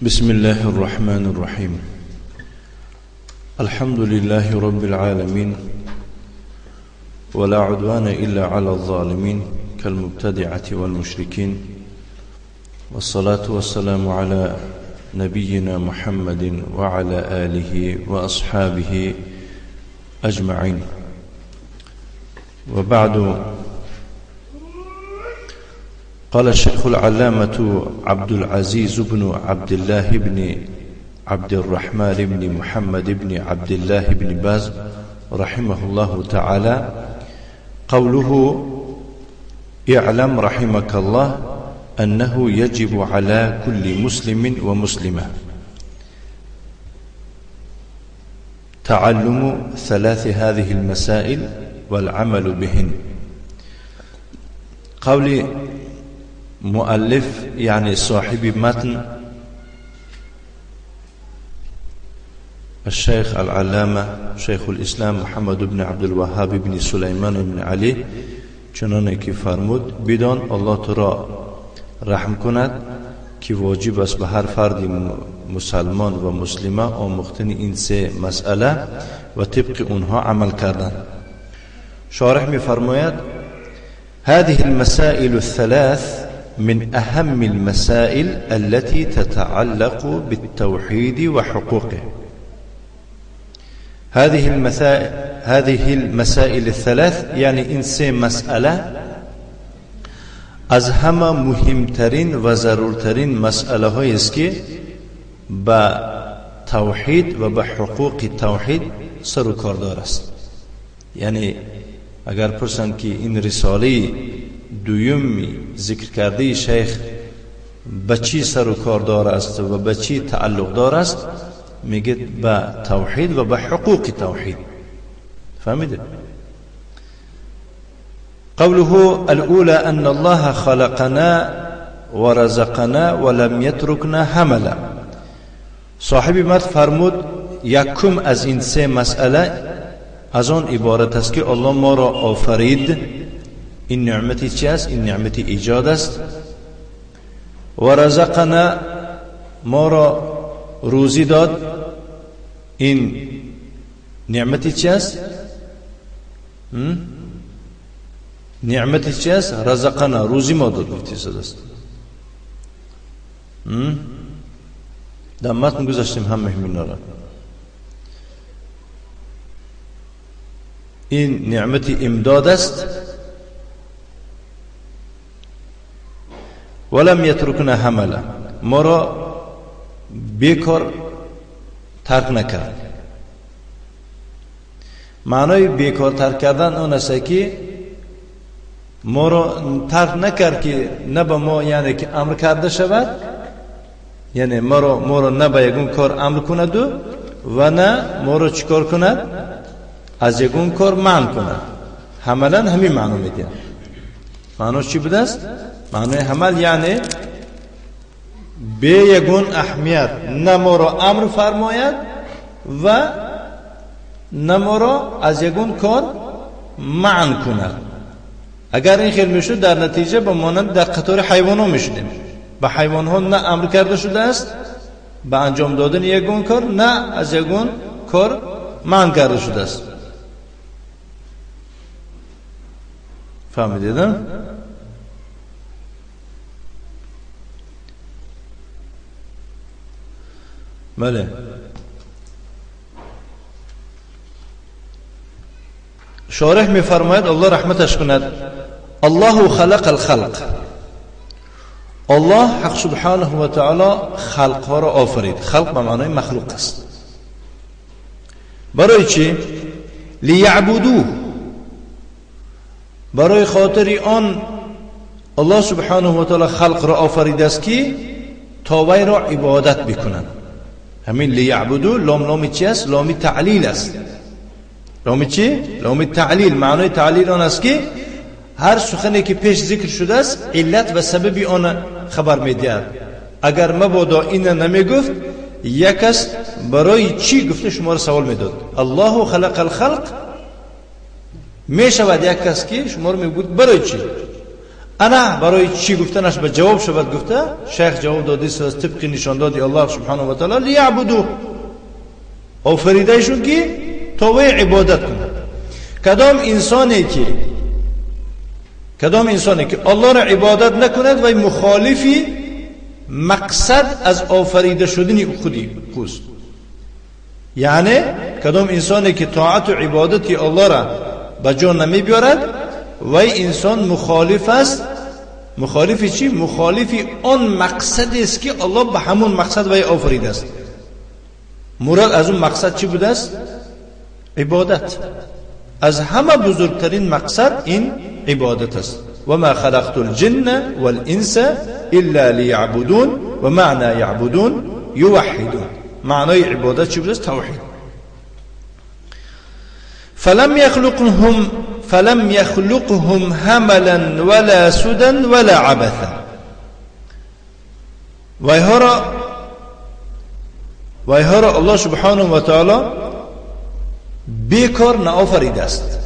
بسم الله الرحمن الرحيم. الحمد لله رب العالمين، ولا عدوان إلا على الظالمين كالمبتدعة والمشركين، والصلاة والسلام على نبينا محمد وعلى آله وأصحابه أجمعين. وبعد، قال الشيخ العلامة عبد العزيز بن عبد الله بن عبد الرحمن بن محمد بن عبد الله بن باز رحمه الله تعالى: قوله اعلم رحمك الله أنه يجب على كل مسلم ومسلمة تعلم ثلاث هذه المسائل والعمل بهن. قول مؤلف يعني صاحب متن الشيخ العلامة شيخ الإسلام محمد بن عبد الوهاب بن سليمان بن علي چنانه که فرمود: بدان الله تو را رحم کند که واجب است به هر فرد مسلمان و مسلمه آموختن این سه مسئله و طبق اونها عمل کردن. شارح می فرماید: هذه المسائل الثلاث من أهم المسائل التي تتعلق بالتوحيد وحقوقه. هذه المسائل الثلاث یعنی این سه مسئله از همه مهمترین و ضرورترین مسئله های است که به توحید و به حقوق توحید سر و کار دار است. یعنی اگر پرسند که این رساله دویمی ذکر کرده شیخ به چی سر و کار دار است و به چی تعلق دار است، میگه به توحید و به حقوق توحید. فهمیده؟ قوله الأولى أن الله خلقنا ورزقنا ولم يتركنا هملا. صاحب متن فرمود یکم از این سه مسئله از آن عبارت است که الله ما را آفرید. این نعمتی چی است؟ این نعمت ایجاد است. و رزقنا، ما را روزی داد. این نعمتی چی است؟ نعمتی چی است؟ رزقنا، روزی ما داد گفتی است. در متن گذاشتیم هم مهمینا را. این نعمت امداد است. ولم یترکنا هملا، ما را بیکار ترک نکرد. معنای بیکار ترک کردن آن است که ما را ترک نکرد که نه به ما یعنی که امر کرده شود، یعنی ما را نه به یگون کار امر کند و نه ما را چیکار کند؟ از یگون کار منع کند. حملا همین معنا میده. معناش چی بوده است؟ معنای حمل یعنی به یگون اهمیت، نه ما را امر فرماید و نه ما را از یگون کار منع کند. اگر این خیل میشد در نتیجه به مانند در قطار حیوان ها میشدیم. به حیوان ها نه امر کرده شده است به انجام دادن یگون کار، نه از یگون کار منع کرده شده است. فهمیدید؟ بله. شارح میفرماید الله رحمتش کند: الله خلق الخلق. الله حق سبحانه و تعالی خلق ها را آفرید. خلق به معنای مخلوق است. برای چی؟ لیعبدوه، برای خاطر آن الله سبحانه و تعالی خلق را آفرید است که تا وی را عبادت بکنند. همین لیعبدو، لام لام چی است؟ لام تعلیل است. لام چی؟ لام تعلیل. معنای تعلیل آن است که هر سخنی که پیش ذکر شده است علت و سبب آن خبر میدهد. اگر مبادا این نمیگفت، یک است برای چی گفته شما را سوال میداد. الله خلق الخلق می شود یک کس که شما را میگفت برای چی. ана барои чӣ гуфтанаш ба ҷавоб шавад гуфта шайх ҷавоб додааст тибқи нишондоди Аллоҳ субҳонаҳу ва таъоло лияъбуду офаридаашон ки то вай ибодат кунад. Кадом инсоне ки Аллоҳро ибодат накунад вай мухолифи мақсад аз офарида шудани худи хуст. Яъне кадом инсоне ки тоату ибодати Аллоҳро ба ҷо намебиёрад вай инсон мухолиф аст. Мухолифи чӣ? Мухолифи он мақсадест ки Аллоҳ ба ҳамон мақсад вай офаридааст. Мурод аз он мақсад чӣ будааст? Ибодат. Аз ҳама бузургтарин мақсад ин ибодат аст. وما خلقت الجن والإنس إلا ليعبدون ومعنى يعبدون يوحدون. معنای عبادت چی بودست؟ توحید. فلم يخلقهم هملا ولا سدى ولا عبثا. وایها را الله سبحانه و تعالی بیکار نآفریده است.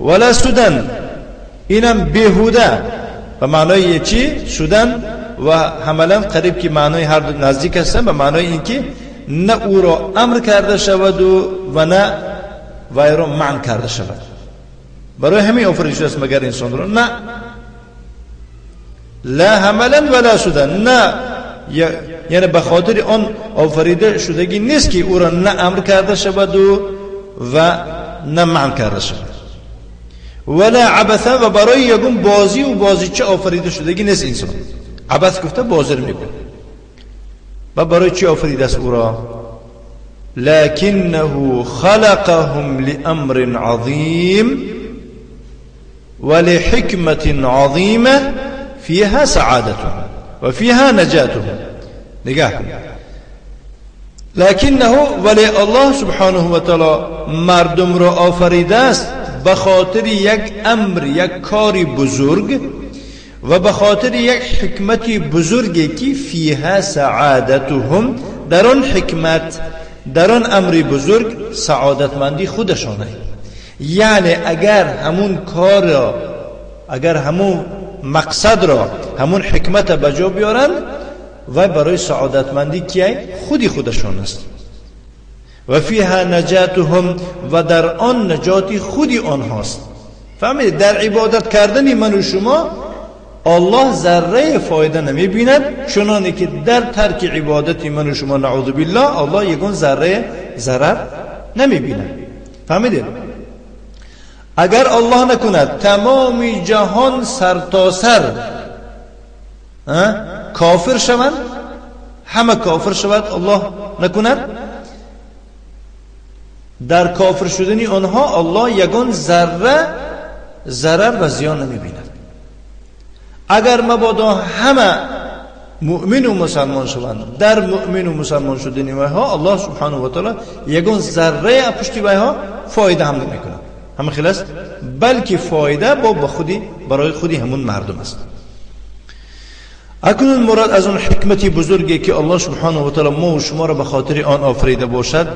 ولا سدن اینم بیهوده به معنای چی؟ سدن و هملا قریب که معنای هر دو نزدیک هستن، به معنای اینکه نه او را امر کرده شود و نه وی را منع کرده شود. برای همین آفریده است مگر انسان را؟ نه، لا هملا ولا سدن، نه یعنی به خاطر آن آفریده شدگی نیست که او را نه امر کرده شود و نه منع کرده شود. ولا عبثا و برای یگون بازی و بازیچه آفریده شدگی نیست انسان. عبث گفته بازی رو میگه. و برای چی آفریده است او را؟ لكنه خلقهم لأمر عظیم ولحكمة عظیمة فيها سعادتهم وفيها نجاتهم. نگاه کن. لكنه ولی الله سبحانه و تعالی مردم را آفریده است به خاطر یک امر، یک کاری بزرگ و به خاطر یک حکمت بزرگی که فیها سعادتهم، در آن حکمت، در آن امر بزرگ سعادتمندی خودشانه. یعنی اگر همون کار را، اگر همون مقصد را، همون حکمت به جا بیارند و برای سعادتمندی کیه؟ خودی خودشان است. و فیها نجاتهم و در آن نجاتی خودی آنهاست. فهمید؟ در عبادت کردن من و شما الله ذره فایده نمی بیند، چنانه که در ترک عبادت من و شما نعوذ بالله الله یگون ذره ضرر نمی بیند. فهمیدید؟ اگر الله نکند تمام جهان سر تا سر کافر شوند، همه کافر شود، الله نکند، در کافر شدن آنها الله یگان ذره ضرر و زیان نمی بیند. اگر مبادا همه مؤمن و مسلمان شوند، در مؤمن و مسلمان شدن ویها الله سبحانه و تعالی یگان ذره پشتی ویها فایده هم نمی کند. همه خلاص، بلکه فایده با خودی برای خودی همون مردم است. اکنون مراد از اون حکمت بزرگی که الله سبحانه و تعالی ما و شما را به خاطر آن آفریده باشد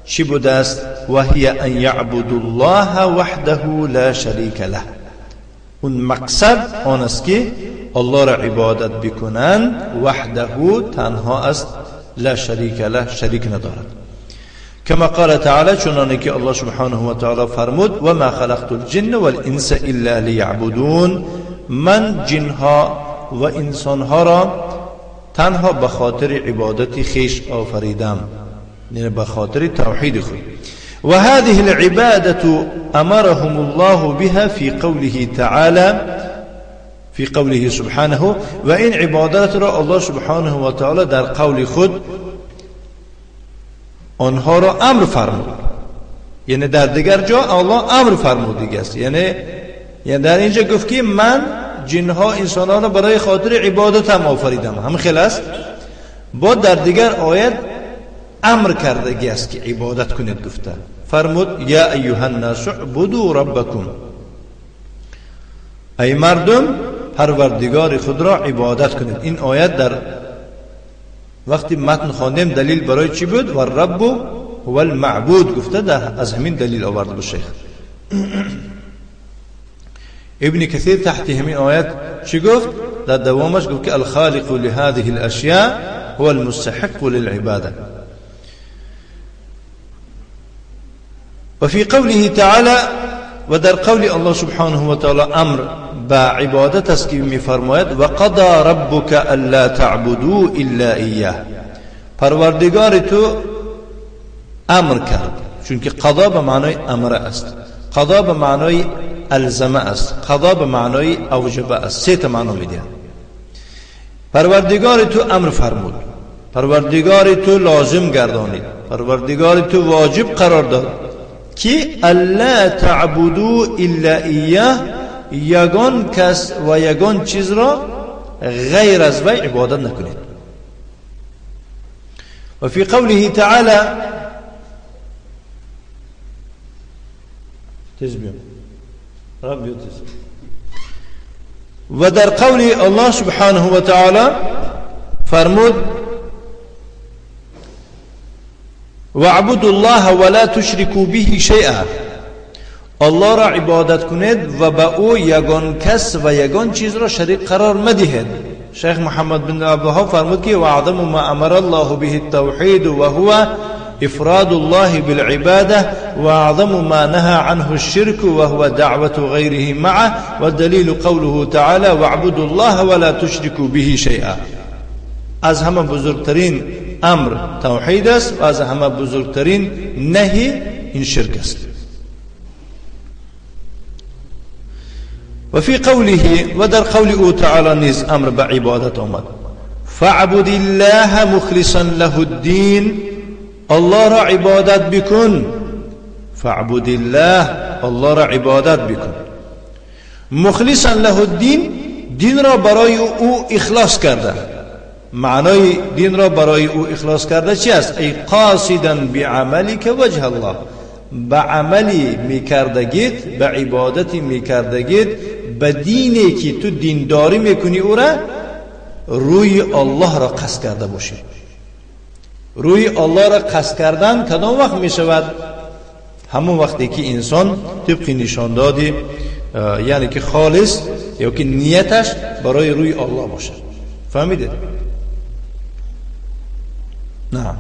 چی بوده است؟ و هی ان یعبدوا الله وحده لا شریک له. اون مقصد آن است که الله را عبادت بکنند، وحده تنها است، لا شریک له، شریک ندارد. كما قال تعالى چنانه که الله سبحانه و تعالی فرمود و ما خلقت الجن والانس الا لیعبدون، من جنها و انسانها را تنها به خاطر عبادت خیش آفریدم، یعنی به خاطر توحید خود. و هذه العبادة امرهم الله بها في قوله تعالى، في قوله سبحانه، و این عبادت را الله سبحانه و تعالی در قول خود آنها را امر فرمود. یعنی در دیگر جا الله امر فرمود دیگه است. یعنی در اینجا گفت که من جنها انسانها را برای خاطر عبادت هم آفریدم، هم خیلی است. با در دیگر آیت امر کردگی است که عبادت کنید گفته فرمود یا ایها الناس اعبدوا ربکم، ای مردم پروردگار خود را عبادت کنید. این آیت در وقتی متن خواندیم دلیل برای چی بود؟ و رب هو المعبود گفته، در از همین دلیل آورده بود شیخ. ابن كثير تحت همین آیت چی گفت؟ در دوامش گفت که الخالق لهذه الاشیاء هو المستحق للعباده. و فی قوله تعالی، و در قول الله سبحانه و تعالی امر به عبادت است که میفرماید و قضى ربک الا تعبدوا الا ایاه. پروردگار تو امر کرد، چون که قضا به معنای امر است، قضا به معنای الزمه است، قضا به معنای اوجبه است، سه تا معنا میده. پروردگار تو امر فرمود، پروردگار تو لازم گردانید، پروردگار تو واجب قرار داد که الا تعبدوا الا ایاه، یگان کس و یگان چیز را غیر از وی عبادت نکنید. و فی قوله تعالی، تزبیون رب یتز، و در قول الله سبحانه و تعالی فرمود واعبدوا الله ولا تشركوا به شیئا. الله را عبادت کنید و به او یگان کس و یگان چیز را شریک قرار مدهید. شیخ محمد بن عبدالوهاب فرمود که واعظم ما امر الله به التوحید وهو افراد الله بالعبادة واعظم ما نهى عنه الشرك وهو دعوة غيره معه والدليل قوله تعالى واعبدوا الله ولا تشركوا به شيئا. از همه بزرگترین امر توحید است و از همه بزرگترین نهی این شرک است. و فی قوله، و در قول او تعالی نیز امر به عبادت آمد، فاعبد الله مخلصا له الدین. الله را عبادت بکن، فاعبد الله، الله را عبادت بکن، مخلصا له الدین، دین را برای او اخلاص کرده. معنای دین را برای او اخلاص کرده چی است؟ ای قاصدا بعملک وجه الله، به عملی میکردگیت، به عبادتی میکردگیت، به دینی که تو دینداری میکنی او را روی الله را قصد کرده باشی. روی الله را قصد کردن کدام وقت می شود؟ همون وقتی که انسان طبق نشان دادی، یعنی که خالص یا که نیتش برای روی الله باشد. فهمیدید؟ نه.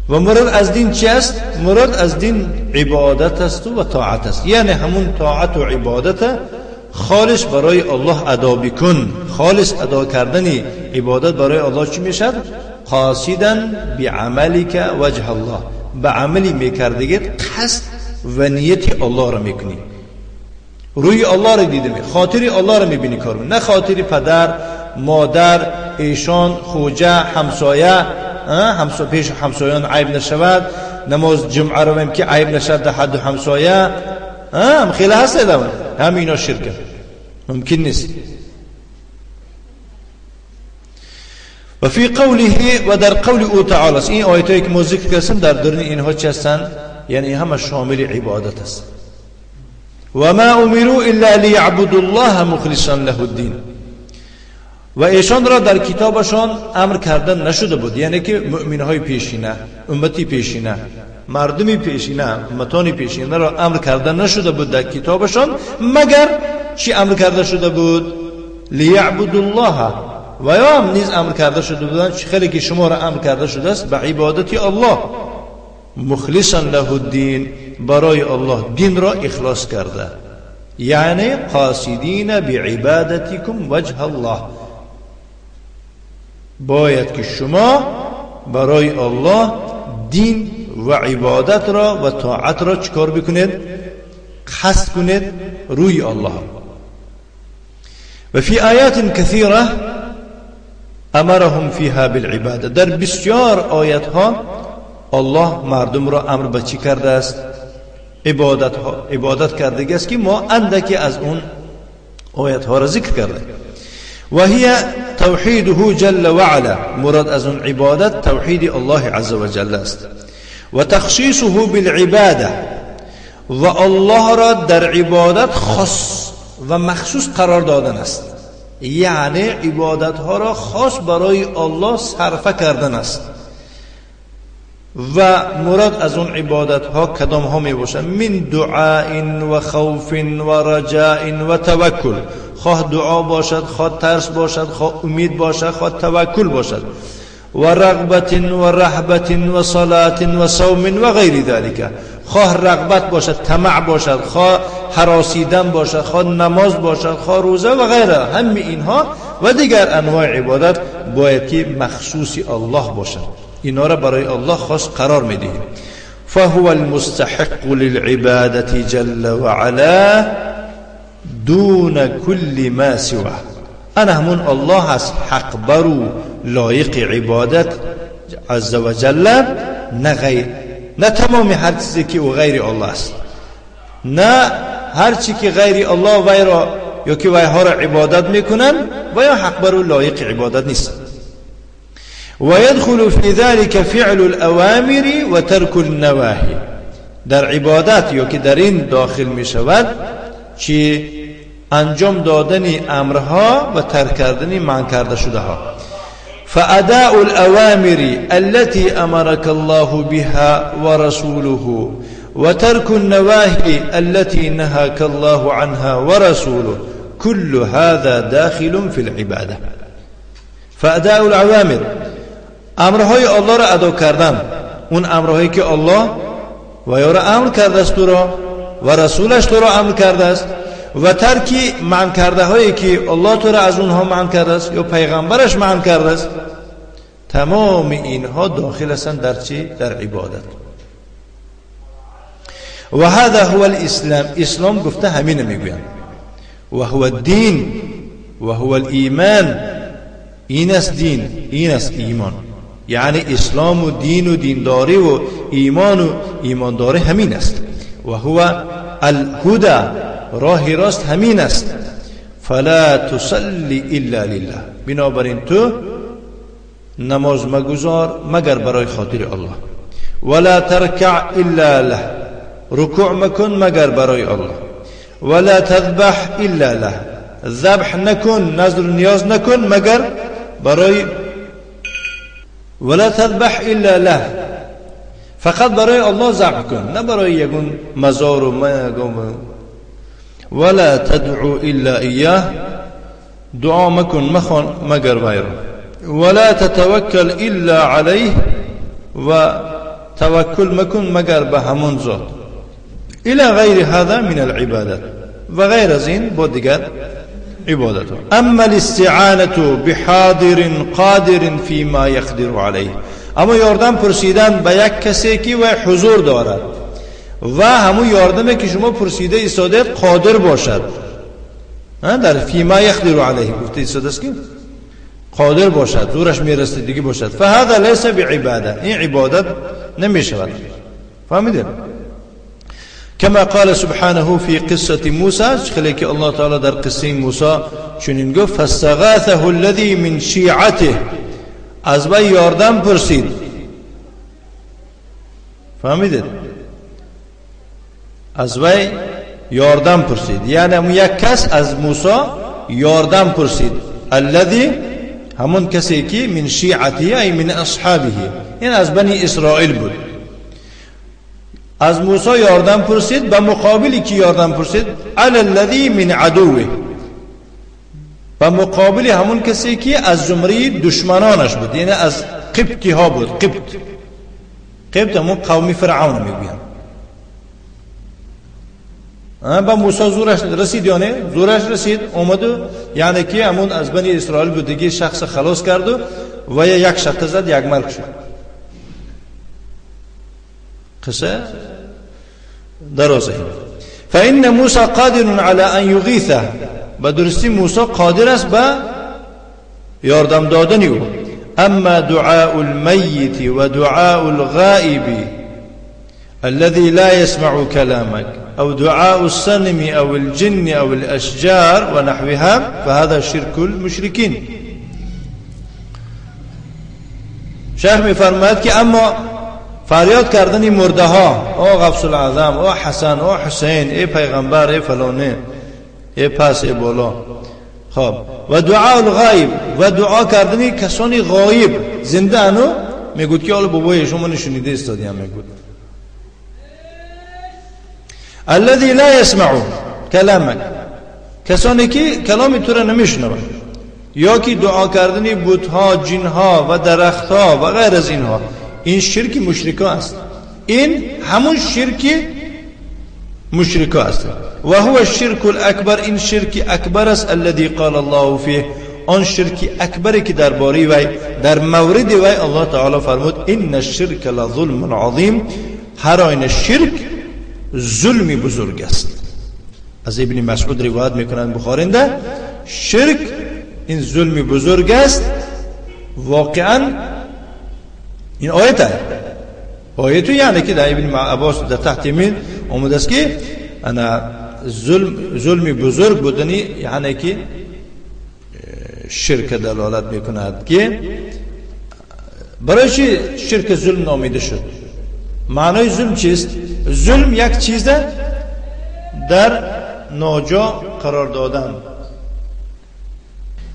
و مراد از دین چی است؟ مراد از دین عبادت است و طاعت است، یعنی همون طاعت و عبادت خالص برای الله ادا بکن. خالص ادا کردن عبادت برای الله چی میشد؟ قاصدا بعملک وجه الله، به عملی میکردگیت قصد و نیت الله را میکنی، روی الله را دیده می، خاطر الله را میبینی کار، نه خاطر پدر، مادر، ایشان، خوجه، همسایه، پیش همسایان عیب نشود، نماز جمعه رو که عیب نشود در حد همسایه، هم خیلی هست هم اینا شرکه، ممکن نیست. و فی قوله، و در قول او تعالی است، این آیت که ما ذکر کردیم در درون اینها چی هستند؟ یعنی همه شامل عبادت است. و ما امروا الا لیعبدوا الله مخلصا له الدین. و ایشان را در کتابشان امر کردن نشده بود، یعنی که مؤمن های پیشینه، امتی پیشینه، مردمی پیشینه، امتان پیشینه را امر کردن نشده بود در کتابشان، مگر چی امر کرده شده بود؟ لیعبدوا الله. و یا هم نیز امر کرده شده بودند خیلی که شما را امر کرده شده است به عبادت الله، مخلصا له الدین، برای الله دین را اخلاص کرده، یعنی قاصدین بعبادتکم وجه الله. باید که شما برای الله دین و عبادت را و طاعت را چکار بکنید؟ قصد کنید روی الله. و فی آیات کثیره امرهم فیها بالعباده، در بسیار آیت ها الله مردم را امر به چی کرده است؟ عبادت ها، عبادت کرده است که ما اندکی از اون آیت ها را ذکر کرده. و هي توحیده جل وعلا، مراد از اون عبادت توحید الله عز وجل است. و تخصیصه بالعباده، و الله را در عبادت خاص و مخصوص قرار دادن است، یعنی عبادت ها را خاص برای الله صرفه کردن است. و مراد از اون عبادت ها کدام ها می باشند؟ من دعاء و خوف و رجاء و توکل. خواه دعا باشد، خواه ترس باشد، خواه امید باشد، خواه توکل باشد. و رغبت و رهبت و صلاة و صوم و غیر ذلك. خواه رغبت باشد، طمع باشد، خواه هراسیدن باشد، خواه نماز باشد، خواه روزه و غیره. همه اینها و دیگر انواع عبادت باید که مخصوص الله باشد. اینا را برای الله خاص قرار میدهیم. فهو المستحق للعبادة جل وعلا دون كل ما سواه. انا همون الله است حق برو لایق عبادت عز وجل، نه غیر، نه تمام هر چیزی که او غیر الله است، نه هر چی که غیر الله وی را یا که ویها را عبادت میکنن و یا حق برو لایق عبادت نیست. ويدخل في ذلك فعل الأوامر وترك النواهي. در عبادت یا که در این داخل می شود چی؟ انجام دادن امرها و ترک کردن منع کرده شده ها. فأداء الأوامر التي أمرك الله بها ورسوله وترك النواهي التي نهاك الله عنها ورسوله كل هذا داخل في العبادة. فأداء الأوامر، امرهای الله را ادا کردن، اون امرهایی که الله و یا را امر کرده است تو را و رسولش تو را امر کرده است، و ترک منع کرده هایی که الله تو را از اونها منع کرده است یا پیغمبرش منع کرده است، تمام اینها داخل هستند در چی؟ در عبادت. و هذا هو الاسلام. اسلام گفته همین میگویند. و هو الدین و هو الایمان. این است دین، این است ایمان. یعنی اسلام و دین و دینداری و ایمان و ایمانداری همین است. و هو الهدى، راه راست همین است. فلا تصلی الا لله. بنابراین تو نماز مگذار مگر برای خاطر الله. ولا ترکع الا له، رکوع مکن مگر برای الله. ولا تذبح الا له، ذبح نکن، نذر نیاز نکن مگر برای. ولا تذبح الا له، فقط برای الله ذبح کن، نه برای یگون مزار و مگم. ولا تدعو الا ایاه، دعا مکن مخوان مگر وی را. ولا تتوکل الا علیه، و توکل مکن مگر به همون ذات. الى غیر هذا من العبادت، و غیر از این با دیگر عبادت. اما الاستعانة بحاضر قادر فيما يقدر عليه، اما یاردم پرسیدن به یک کسی که و حضور دارد و همون یاردمی که شما پرسیده ایستاده قادر باشد، در فيما يقدر عليه گفته ایستاده است که قادر باشد، زورش میرسه دیگه باشد، فهذا ليس بعباده، این عبادت نمیشود. فهمیدید؟ كما قال سبحانه في قصة موسى، خلي که الله تعالی در قصه موسی چنین گفت: فاستغاثه الذي من شیعته، از وی یاردم پرسید. فهمیدید؟ از وی یاردم پرسید، یعنی همون یک کس از موسی یاردم پرسید. الذي، همون کسی که من شیعته ای من اصحابه، این از بنی اسرائیل بود، از موسی یاردم پرسید. به مقابلی که یاردم پرسید؟ علی الذی من عدوه، به مقابل همون کسی که از زمره دشمنانش بود، یعنی از قبطی ها بود. قبط، قبط همون قوم فرعون میگویند. به موسی زورش رسید، یعنی زورش رسید اومد، یعنی که همون از بنی اسرائیل بود دیگه، شخص خلاص کرد و یک شته زد، یک مرگ شد. قصه درازه. فإن موسى قادر على أن يغيثه، به درستی موسی قادر است به یاردم دادن او. اما دعاء المیت و دعاء الغائب الذي لا يسمع كلامك أو دعاء الصنم أو الجن أو الأشجار ونحوها فهذا شرك المشركين. شیخ می‌فرماید که اما فریاد کردن مرده ها، او غوث الاعظم، او حسن، او حسین، ای پیغمبر، ای فلانه، ای پس، ای بالا، خب و دعاء الغایب و دعا کردن کسانی غایب زنده انو میگوید که حالا بابای شما نشونیده استادی هم میگوید الذي لا يسمع کلامک، کسانی که کلام تو را نمیشنوند، یا که دعا کردن بت‌ها، جنها و درختها و غیر از اینها، این شرک مشرکا است. این همون شرک مشرکا است. و هو الشرک الاکبر، این شرک اکبر است. الذي قال الله فيه، آن شرک اکبری که درباره وی، در مورد وی الله تعالی فرمود ان الشرک لظلم عظیم، هر آینه شرک ظلم بزرگ است. از ابن مسعود روایت میکنند بخارنده، شرک این ظلم بزرگ است. واقعا این آیت آیت یعنی که در ابن عباس در تحت من آمده است که انا ظلم بزرگ بودنی یعنی که شرک دلالت میکند که برای چی شرک ظلم نامیده شد؟ معنای ظلم چیست؟ ظلم یک چیز در ناجا قرار دادن.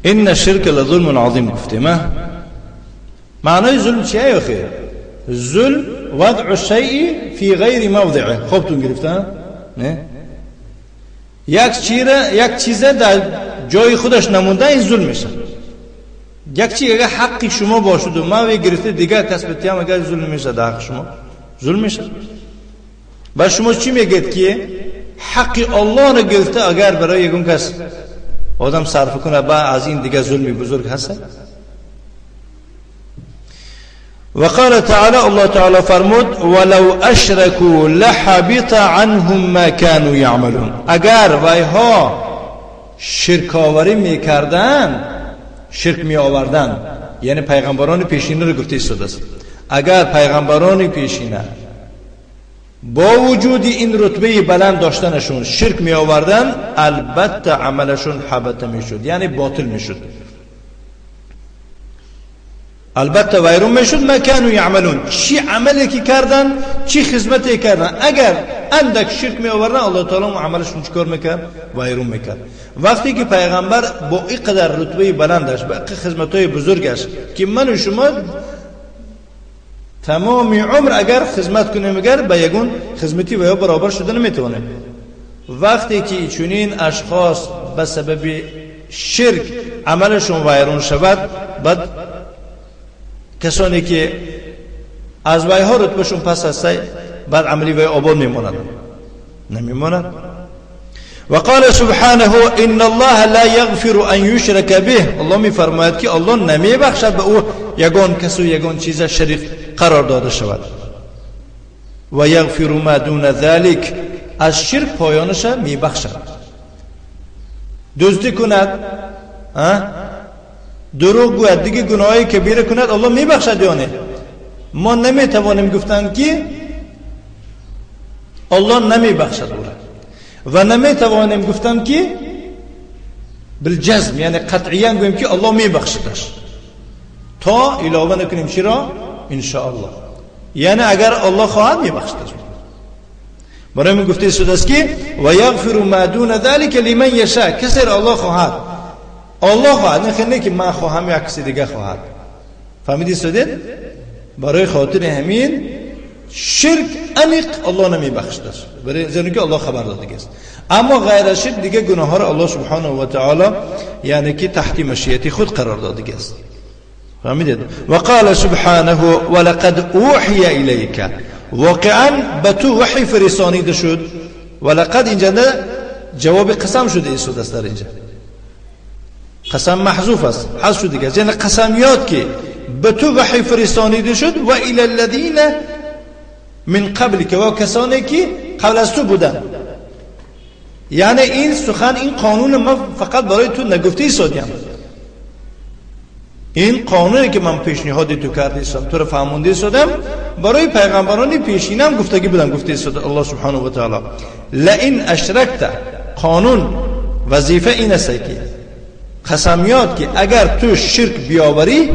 ان الشرک لظلم عظیم گفتیم. معنای ظلم چیه آخه؟ ظلم وضع الشیء فی غیر موضعه. خوبتون گرفتن؟ نه؟ یک چیز در جای خودش نمونده این ظلم میشه. یک چیز اگر حقی شما باشد و ما گرفته دیگر کس به هم اگر ظلم میشه در حق شما ظلم میشه. با شما چی میگید که حق الله را گرفته اگر برای یکون کس آدم صرف کنه با از این دیگر ظلمی بزرگ هست؟ وقال تعالى، الله تعالی فرمود ولو اشركوا لحبط عنهم ما كانوا يعملون. اگر ویها شرک آوری میکردن، شرک می آوردن، یعنی پیغمبران پیشینه رو گفته ایستاده است. اگر پیغمبران پیشینه با وجود این رتبه بلند داشتنشون شرک می آوردن، البته عملشون حبط میشد، یعنی باطل میشد، البته ویرون میشد. ما كانوا یعملون، چی عملی که کردن، چی خدمتی کردن، اگر اندک شرک می آوردن الله تعالی عملشون چیکار میکرد؟ ویرون میکرد. وقتی که پیغمبر با اینقدر رتبه بلندش، با خدمت‌های بزرگش که من و شما تمام عمر اگر خدمت کنیم اگر به یگون خدمتی و یا برابر شده نمیتونیم. وقتی که چنین اشخاص به سبب شرک عملشون ویرون شود، بعد کسانی که از ویها رتبهشون پس هست بعد عملی وی آباد میماند نمیماند. وقال سبحانه ان الله لا یغفر ان یشرک به. الله میفرماید که الله نمیبخشد به او یگان کس و یگان چیز شریک قرار داده شود. و یغفر ما دون ذلك، از شرک پایانش میبخشد. دزدی کند، دروغ گوید، دیگه گناهی کبیره کند، الله میبخشد یا نه؟ ما نمیتوانیم گفتن که الله نمیبخشد او را، و نمیتوانیم گفتن که بالجزم، یعنی قطعیا گوییم که الله میبخشدش، تا علاوه نکنیم چرا؟ انشاءالله، یعنی اگر الله خواهد میبخشدش. برای من گفته شده است که و یغفر ما دون ذلك لمن یشاء، کسی را الله خواهد، الله خواهد، نه که من خواهم یا کسی دیگه خواهد. فهمیدی سودید؟ برای خاطر همین شرک انیق الله نمیبخشدش، برای زیرا که الله خبر داده است. اما غیر از شرک دیگه گناه ها را الله سبحانه و تعالی یعنی که تحت مشیت خود قرار داده است. فهمیدید؟ وقال سبحانه ولقد اوحی الیک، واقعا به تو وحی فرستانیده شد. ولقد اینجا جواب قسم شده ایستاده است، در اینجا قسم محذوف است، حذف شده دیگه، یعنی قسمیات که به تو وحی فرستانیده شد. و الی الذین من قبلک، و کسانی که قبل از تو بودن، یعنی این سخن، این قانون ما فقط برای تو نگفته ایستادیم، این قانونی که من پیشنهاد تو کرده ایستادم، تو رو فهمونده ایستادم، برای پیغمبران پیشینم گفتگی بودم، گفته ایستاد الله سبحانه و تعالی لئن اشرکت، قانون وظیفه این است که قسمیات که اگر تو شرک بیاوری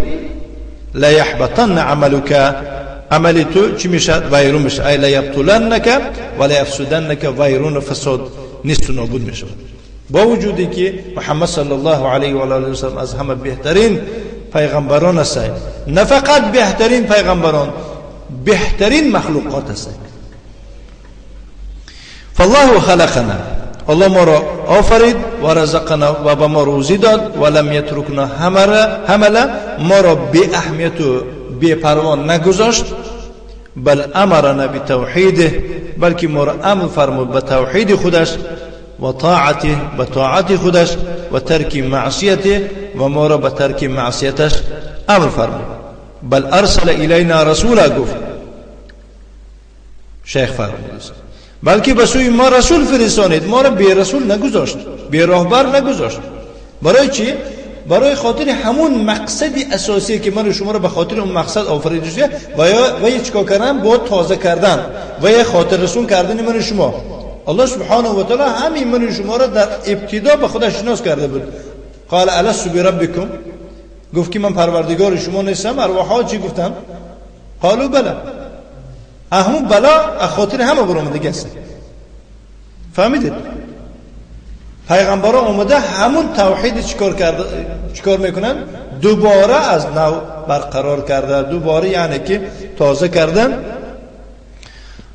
لیحبطن عملک، عمل تو چی میشد؟ ویرون میشه، ای لیبطلنک و لیفسدنک، ویرون و فساد نیست و نابود میشود. با وجودی که محمد صلی الله علیه و آله و سلم از همه بهترین پیغمبران است. نه فقط بهترین پیغمبران، بهترین مخلوقات است. فالله خلقنا، الله ما را آفرید و رزقنا و به ما روزی داد و لم یترکنا همله، ما را بی اهمیت و بی پروا نگذاشت. بل امرنا بتوحیده، بلکه ما را امر فرمود به توحید خودش و طاعته، به طاعت خودش و ترک معصیته، و ما را به ترک معصیتش امر فرمود. بل ارسل الینا رسولا، گفت شیخ فرمود بلکه به سوی ما رسول فرستانید، ما را بی رسول نگذاشت، بی راهبر نگذاشت. برای چی؟ برای خاطر همون مقصد اساسی که من شما را به خاطر اون مقصد آفریده شده و یا چیکار کردن؟ با تازه کردن و یا خاطر رسون کردن من شما. الله سبحانه و تعالی همین من شما را در ابتدا به خودش شناس کرده بود. قال الست بربکم، گفت که من پروردگار شما نیستم. ارواح‌ها چی گفتن؟ قالوا بلا. همون بلا از خاطر همه برآمده است. فهمیدید؟ پیغمبران اومده همون توحید چیکار کرده، چیکار میکنن؟ دوباره از نو برقرار کرده، دوباره یعنی که تازه کردن،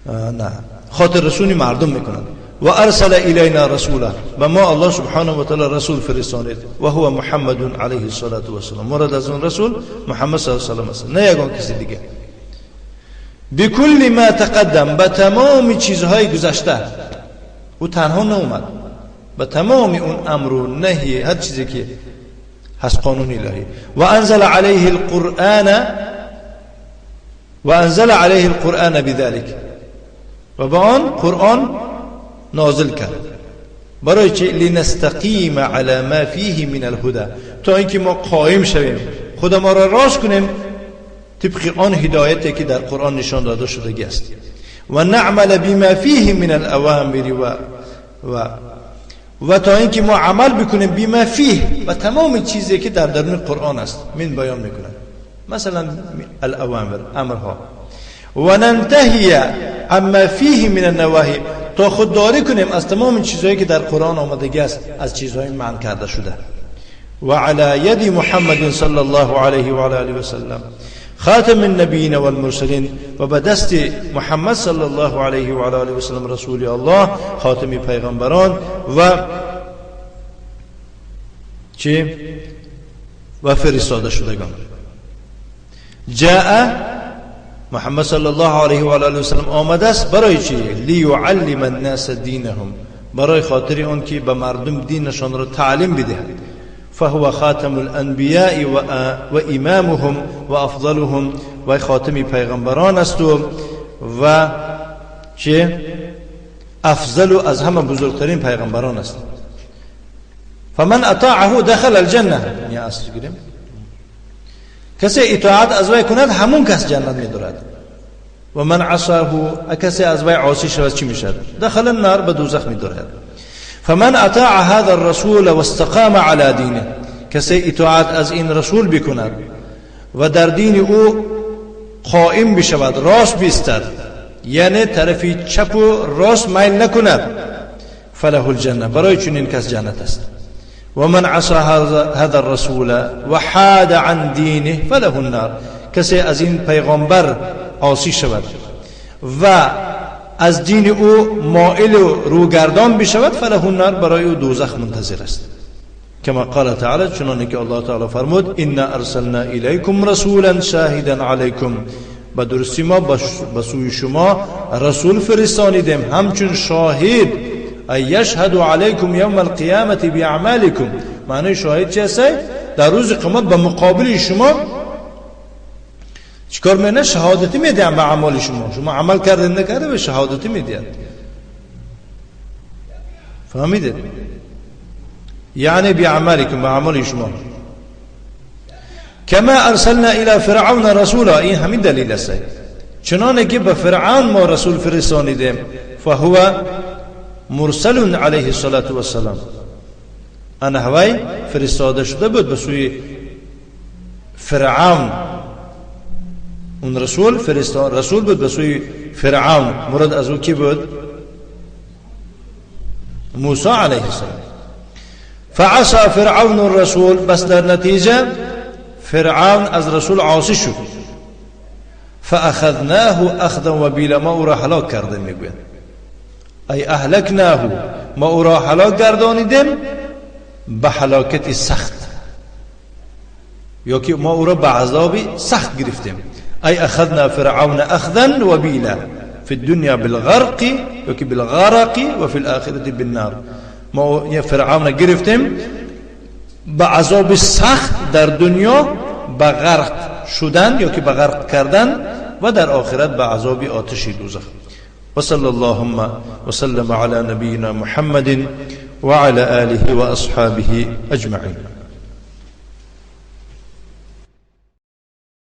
نه خاطر رسونی مردم میکنن. و ارسل الینا رسولا، و ما الله سبحانه و تعالی رسول فرستانید و هو محمد علیه الصلاة والسلام. مراد از اون رسول محمد صلی الله علیه و سلم است، نه یگان کسی دیگه. بکل ما تقدم، به تمام چیزهای گذشته او تنها نومد، به تمام اون امر و نهی، هر چیزی که هست قانون الهی. و انزل علیه القرآن، و انزل علیه القرآن بذلك، و به آن قرآن نازل کرد. برای چه؟ لنستقیم علی ما فیه من الهدى، تا اینکه ما قائم شویم، خدا ما را راست کنیم طبق آن هدایتی که در قرآن نشان داده شده است. و نعمل بما فیه من الاوامر و تا اینکه ما عمل بکنیم بما فیه، و تمام چیزی که در درون قرآن است من بیان میکنم، مثلا الاوامر، امرها. و ننتهی عما فیه من النواهی، تا خودداری کنیم از تمام چیزهایی که در قرآن آمدگی است، از چیزهای منع کرده شده. و علی ید محمد صلی الله علیه و علی آله و سلم خاتم النبیین والمرسلین، و به دست محمد صلی الله علیه و علی آله و سلم رسول الله خاتم پیغمبران و چی؟ و فرستاده شدگان. جاء محمد صلی الله علیه و آله و سلم آمده است برای چی؟ لیعلم الناس دینهم، برای خاطر اون که به مردم دینشان را تعلیم بدهد. فهو خاتم الانبیاء و امامهم و افضلهم، و خاتم پیغمبران است و چه؟ افضل از همه بزرگترین پیغمبران است. فمن اطاعه دخل الجنه، یا اصل گیریم کسی اطاعت از وی کند همون کس جنت میدارد. و من عصاه، کسی از وی عاصی شود چی میشد؟ دخل النار، به دوزخ میدارد. فمن اطاع هذا الرسول واستقام على دینه، کسی اطاعت از این رسول بکند و در دین او قائم بشود، راست بیستد، یعنی طرفی چپ و راست میل نکند، فله الجنه، برای چنین کس جنت است. ومن عصى هذا الرسول وحاد عن دینه فله النار، کسی از این پیغمبر عاصی شود و از دین او مائل و روگردان بشود، فله النار، برای او دوزخ منتظر است. کما قال تعالی، چنانکه که الله تعالی فرمود انا ارسلنا الیکم رسولا شاهدا علیکم، به درستی ما به سوی شما رسول فرستانیدیم همچون شاهد، ای یشهد علیکم یوم القیامت باعمالکم. معنی شاهد چه است؟ در روز قیامت به مقابل شما چیکار میکنه؟ شهادتی میدهن به اعمال شما، شما عمل کرده نکرده به شهادتی میدهن. فهمیدید؟ یعنی باعمالکم، به اعمال شما. کما ارسلنا الی فرعون رسولا، این همین دلیل است، چنانه که به فرعون ما رسول فرستانیدیم، فهو مرسل علیه الصلاة والسلام، انا هوای فرستاده شده بود به سوی فرعون، اون رسول رسول بود به سوی فرعون. مراد از او کی بود؟ موسی علیه السلام. فعصى فرعون الرسول، بس در نتیجه فرعون از رسول عاصی شد. فاخذناه اخذا وبیلا، ما او را هلاک کرده میگوید، ای اهلکناه، ما او را هلاک گردانیدیم به هلاکت سخت، یا که ما او را به عذاب سخت گرفتیم. ای اخذنا فرعون اخذا وبیلا فی الدنیا بالغرق یا که بالغرق و فی الاخرة بالنار. ما فرعون گرفتیم به عذاب سخت در دنیا، به غرق شدن یا که به غرق کردن، و در آخرت به عذاب آتش دوزخ. و صلی اللهم وسلم على نبینا محمد وعلى آله وأصحابه أجمعين.